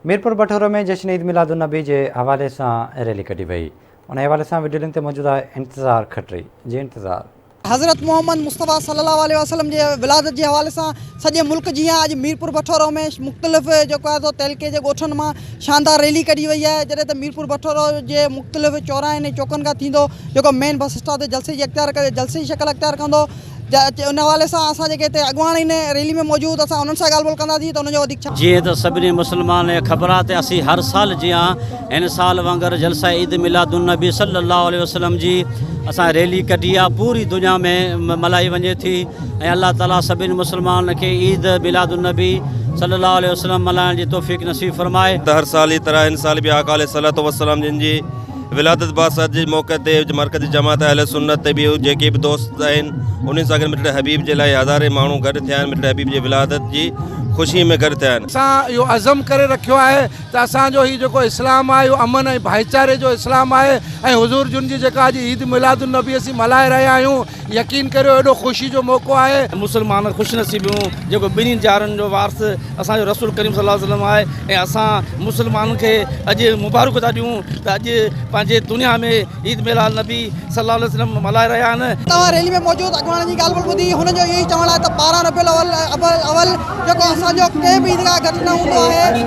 ميرپور بٺورو ۾ جشن عيد ميلاد النبي جي حوالي سان ريلي ڪڍي وئي ان حوالي سان وڊيو لنڪ تي موجود آهي انتظار کٽري جي انتظار. حضرت محمد مصطفيٰ صلي الله عليه وسلم جي ولادت جي حوالي سان سڄي ملڪ جيان اڄ ميرپور بٺورو ۾ مختلف جيڪو آهي سو تعلقي جي ڳوٺن مان شاندار ريلي ڪڍي وئي آهي جڏهن ته ميرپور بٺورو جي مختلف چوراهن ۽ چوڪن کان ٿيندو جيڪو مين بس اسٽاپ تي جلسي جي اختيار جلسي جي شڪل اختيار ڪندو ان حوالي سان اسان جيڪي هتي اڳواڻ آهن ريلي ۾ موجود اسان انهن سان ڳالهه ٻولهه ڪنداسين ته انهن جو وڌيڪ ڇا جيئن ته سڀني مسلمانن کي خبر آهي ته اسين هر سال جيان هن سال وانگر جلسه عيد ميلاد النبي صلي الله عليه وسلم جي اسان ريلي ڪڍي آهي پوري دنيا ۾ ملهائي وڃي ٿي ۽ الله تعالي سڀني مسلمانن کي عيد ميلاد النبي صلي الله عليه وسلم ملهائڻ جي توفيق نصيب فرمائي. ته هر سال جي طرح هن سال به آقا عليه الصلوة والسلام جن جي ولادت باسعت جي موقعي تي مرڪزي جماعت اهل سنت تي به جيڪي به دوست آهن انهن سان گڏ مٺڙي حبيب جي لاء هزارين ماڻهو گڏ ٿيا آهن مٺڙي حبيب جي ولادت جي خوشي ۾ گڏ ٿيا آهن. اسان اهو عزم ڪري رکيو آهي ته اسان جو هي جيڪو اسلام آهي اهو امن ۽ ڀائيچاري جو اسلام آهي ۽ حضور جن جي جيڪا اڄ عيد ميلاد النبي اسين ملهائي رهيا آهيون يقين ڪريو ايڏو خوشي جو موقعو آهي. مسلمان خوش نصيب آهيون جيڪو ٻنهي جارن جو وارث اسان جو رسول ڪريم صلي الله عليه وسلم آهي ۽ اسان مسلمانن کي اڄ مبارڪ ٿا ڏيون ته اڄ پنهنجي دنيا ۾ عيد ميلاد النبي صلي الله عليه وسلم ملهائي رهيا آهن. توهان ريلي ۾ موجود اڳواڻن جي ڳالهه ٻولهه ٻڌي هنن جو اهو ئي چوڻ آهي ته 12 ربيع الاول اول جيڪو اسان جو ڪنهن به عيد کان گهٽ نه هوندو آهي.